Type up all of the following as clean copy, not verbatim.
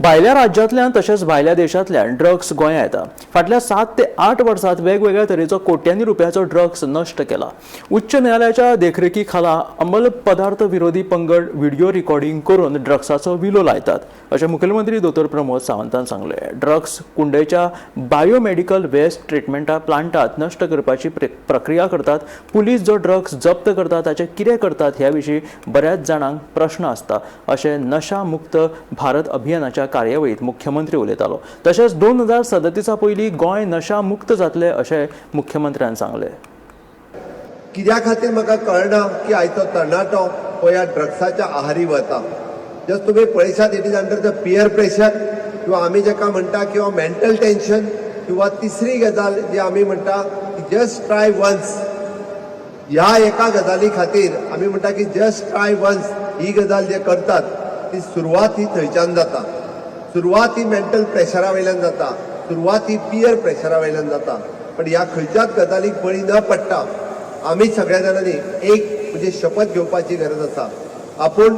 भायल्या राज्यांतल्यान तशेंच भायल्या देशांतल्यान ड्रग्स गोंयांत येता. फाटल्या 7 ते 8 वर्सांत वेगवेगळ्या तरेचो कोट्यांनी रुपयाचो ड्रग्स नश्ट केला. उच्च न्यायालयाच्या देखरेखी खाला अंमल पदार्थ विरोधी पंगड व्हिडिओ रिकॉर्डिंग करून ड्रग्साचो विलो लायतात, अशें मुखेलमंत्री दोतोर प्रमोद सावंतान सांगलें. ड्रग्स कुंडयच्या बायोमेडिकल वेस्ट ट्रिटमेंटा प्लांटात नश्ट करपाची प्रक्रिया करतात. पुलीस जो ड्रग्स जप्त करतात ताचे कितें करतात ह्या विशीं बऱ्याच जाणांक प्रश्न आसता, अशें नशा मुक्त भारत अभियानाच्या कार्यावळीत मुख्यमंत्री उलयतालो. तशेंच 2037 पयलीं गोंय नशा मुक्त जातलें, अशें मुख्यमंत्र्यान सांगलें. कित्या खातीर म्हाका कळना की आयचो तरणाटो हो ह्या ड्रग्साच्या आहारी वता. जस्ट तुमी पळयशात, it is under the peer pressure किंवा आमी जेका म्हणटा किंवा मेंटल टेन्शन किंवा तिसरी गजाल जी आमी म्हणटा की जस्ट ट्राय वन्स. ह्या एका गजाली खातीर आमी म्हणटा की जस्ट ट्राय वन्स ही गजाल जे करतात ती सुरवात ही थंयच्यान जाता. सुरवात ही मेंटल प्रेशरा वयल्यान जाता, सुरवात ही पियर प्रेशरा वयल्यान जाता. पण ह्या खंयच्याच गजालीक बळी न पडटा आमी सगळ्या जाणांनी एक म्हणजे शपथ घेवपाची गरज आसा. आपूण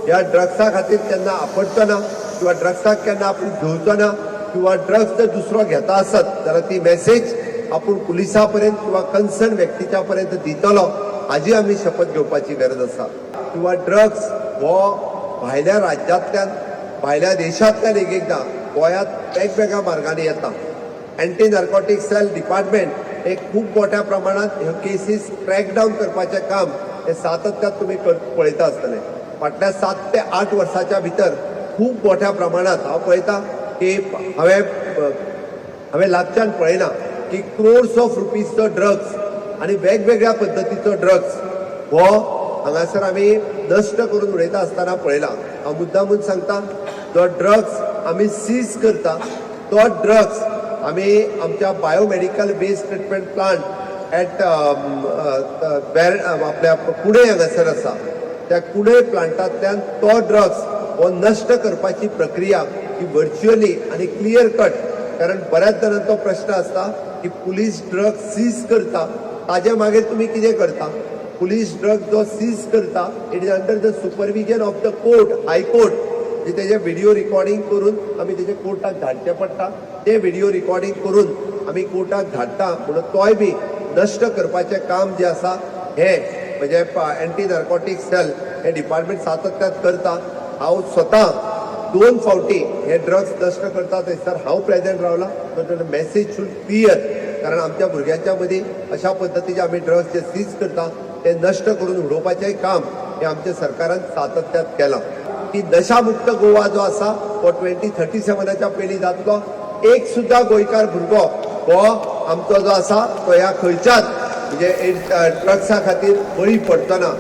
ह्या ड्रग्सा खातीर केन्ना आपडचो ना किंवा ड्रग्साक केन्ना आपूण घेवचो ना किंवा ड्रग्स जर दुसरो घेता आसत जाल्यार ती मेसेज आपूण पुलिसा पर्यंत किंवा कन्सर्न व्यक्तीच्या पर्यंत दितलो, हाजी आमी शपथ घेवपाची गरज आसा. किंवा ड्रग्स हो भायल्या राज्यांतल्यान, भायल्या देशांतल्यान एक एकदां गोंयांत वेगवेगळ्या मार्गांनी येता. एंटी नार्कोटीक सेल डिपार्टमेंट हे खूब मोठ्या प्रमाणात ह्यो केसीस क्रॅक डावन करपाचें काम हे सातत्यात तुमी पळयता आसतले. फाटल्या 7 ते 8 वर्साच्या भितर खूब मोठ्या प्रमाणात हांव पळयता की हांवें हांवें लागच्यान पळयना की क्रोर्स ऑफ रुपीजचो ड्रग्स आनी वेगवेगळ्या पद्दतीचो ड्रग्स हो हांगासर आमी नश्ट करून उडयता आसतना पळयला. हांव मुद्दामून सांगता, जो ड्रग्स आमी सीज करता तो ड्रग्स आमी आमच्या biomedical waste treatment plant at आपल्या कुडय हांगासर आसा, त्या कुडय प्लांटांतल्यान तो ड्रग्स हो नश्ट करपाची प्रक्रिया ही व्हर्च्युअली आनी क्लियर कट. कारण बऱ्याच जाणांचो प्रश्न आसता की पुलीस ड्रग सीज करता, ताजे मागीर तुमी कितें करता? पुलीस ड्रग जो सीज करता, it is under the supervision of the court, high court. जे तेजे व्हिडिओ रिकॉर्डिंग करून आमी तेजे कोर्टाक धाडचें पडटा. ते व्हिडिओ रिकॉर्डिंग करून आमी कोर्टाक धाडटा म्हणून तोय बी नश्ट करपाचें काम जें आसा हें म्हणजे एंटी नार्कोटीक सेल हे डिपार्टमेंट सातत्यात करता. हांव स्वता दोन फावटी हे ड्रग्स नश्ट करता थंयसर हांव प्रेझेंट रावला. तो मेसेज should clear, कारण आमच्या भुरग्यांच्या मदीं अशा पद्दतीचे आमी ड्रग्स जे सीज करता ते नश्ट करून उडोवपाचें काम हें आमच्या सरकारान सातत्यात केलां की नशामुक्त गोवा जो आसा हो 2037च्या पयलीं जातलो. एक सुद्दां गोंयकार भुरगो हो आमचो जो आसा तो ह्या खंयच्याच म्हणजे ड्रग्सा खातीर बळी पडचो ना.